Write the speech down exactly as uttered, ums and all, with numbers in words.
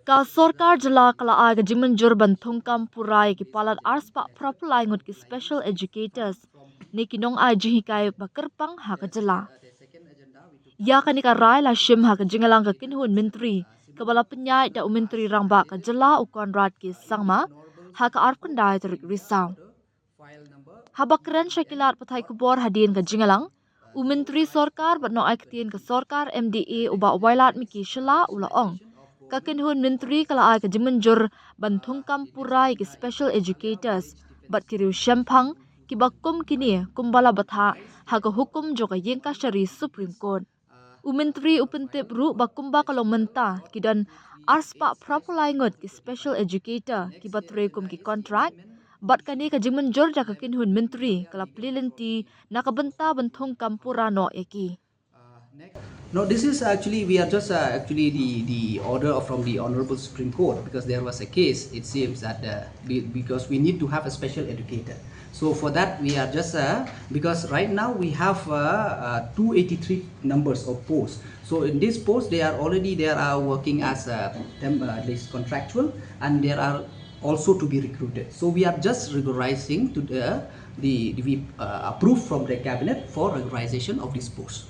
Ka sorkar jylla ka la ai ka jingmynjur ban thungkam pura ïa ki palat arspah phraphew lai ngut ki special educators ne ki nongai jinghikai ba kyrpang ha ka jylla. Ïa kane ka rai la shim ha ka jingïalang ka kynhun myntri kaba la pynïaid da u Myntri Rangbah ka jylla u Conrad K Sangma ha ka arphew khyndai tarik Risaw. Haba kren sha ki lad pathai khubor hadien ka jingïalang, u Myntri Sorkar bad Nongai Ktien ka Sorkar M D A u Bah Wailadmiki Shylla u la ong, ka kynhun myntri ka la ai ka jingmynjur ban thungkam pura ïa ki special educators bad ki riew shemphang kiba kum kine kumba la bthah ha ka hukum jong ka ïingkashari Supreme Court. U Myntri u pyntip ruh ba kumba ka long mynta ki don arspah phraphew lai ngut ki special educator kiba trei kum ki contract bad kane ka jingmynjur da ka kynhun myntri ka la plie lynti na ka bynta ban thungkam pura noh ïa ki. No, this is actually, we are just uh, actually the, the order from the Honorable Supreme Court, because there was a case, it seems that uh, we, because we need to have a special educator. So for that, we are just, uh, because right now we have uh, uh, two eighty-three numbers of posts. So in this post, they are already, they are working as uh, them, uh, this contractual, and there are also to be recruited. So we are just regularizing to the, the, the we uh, approve from the cabinet for regularization of this post.